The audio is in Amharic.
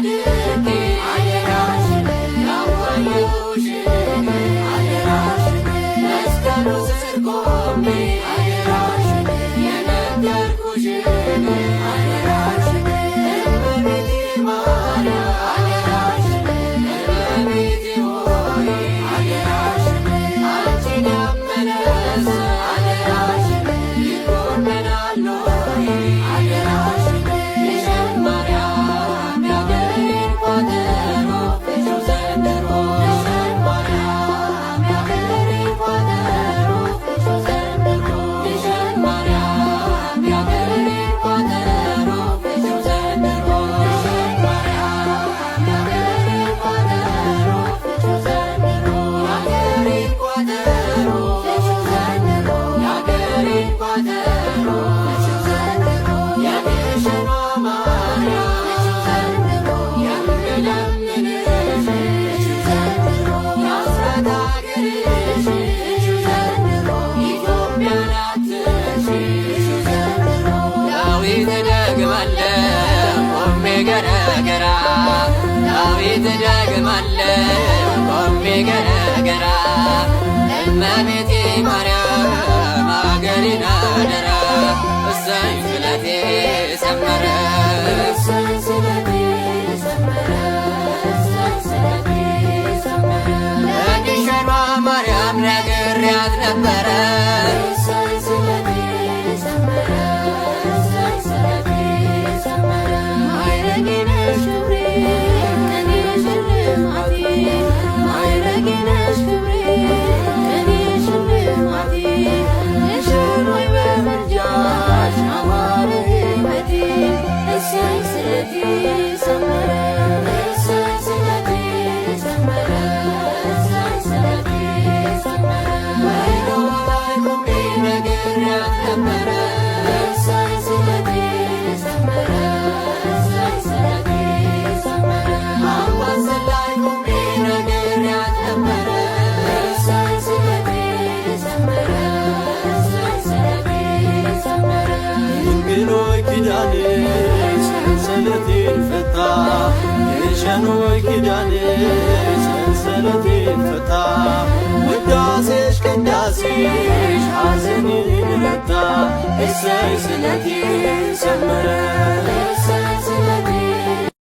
ወድቄ አደራሽን ያዋየሁሽን አደራሽን መስቀሉ ስር ቆሜ አደራሽን የነገርኩሽን አደራሽን እመቤቴ ማርያም አደራሽን እመቤቴ ሆይ አደራሽን አንቺን ያመነ ሰው አደራሽን ይኮነናል ወይ? አደራሽን ግሸን ማርያም ያገሬን ቋጠሮ ፍቺው ዘንድሮ፣ ግሸን ማርያም ያገሬን ቋጠሮ ፍቺው ዘንድሮ፣ ግሸን ማርያም ያገሬን ቋጠሮ ፍቺው ዘንድሮ፣ ግሸን ማርያም ያገሬን ቋጠሮ ፍቺው ዘንድሮ፣ ያገሬን ቋጠሮ ፍቺው ዘንድሮ፣ ያገሬን ቋጠሮ ፍቺው ዘንድሮ፣ የግሸኗ ማርያም ፍቺው ዘንድሮ፣ የምለምንሽ ፍቺው ዘንድሮ፣ የአስራት አገርሽ ፍቺው ዘንድሮ፣ ኢትዮጵያን አትርሺ ፍቺው ዘንድሮ። ዳዊት ደግማለሁ ቆሜ ገረገራ፣ ዳዊት ደግማለሁ ቆሜ ገረገራ፣ እመቤቴ ማርያም አገሬን አደራ። እሰይ ስለቴ ሰመረ፣ እሰይ ስለቴ ሰመረ፣ እሰይ ስለቴ ሰመረ። ለግሸኗ ማርያም ነግሬያት ነበረ። እሰይ ስለቴ ሰመረ፣ እሰይ ስለቴ ሰመረ። ማዕረጌ ነሽ ክብሬ ቀኔ ሽልማቴ፣ ማዕረጌ ነሽ ክብሬ ቀኔ ሽልማቴ፣ ግሸን ሆይ በምልጃሽ አማረ ሕይወቴ። እሰይ ስለቴ ሰመረ፣ እሰይ ስለቴ ሰመረ፣ እሰይ ስለቴ ሰመረ። ወይኗ ላይ ቆሜ ነግሬያት ነበረ። እሰይ ስለቴ ሰመረ፣ እሰይ ስለቴ ሰመረ። አምባሰል ላይ ቆሜ ነግሬያት ነበረ። እሰይ ስለቴ ሰመረ፣ እሰይ ስለቴ ሰመረ። ድንግል ሆይ ኪዳንሽ ሰንሰለቴን ፈታ፣ ግሸን ሆይ ኪዳንሽ ሰንሰለቴን ፈታ፣ ውዳሴሽ ቅዳሴሽ ሐዘኔን ረታ፣ እሰይ ስለቴ ሰመረ። እሰይ።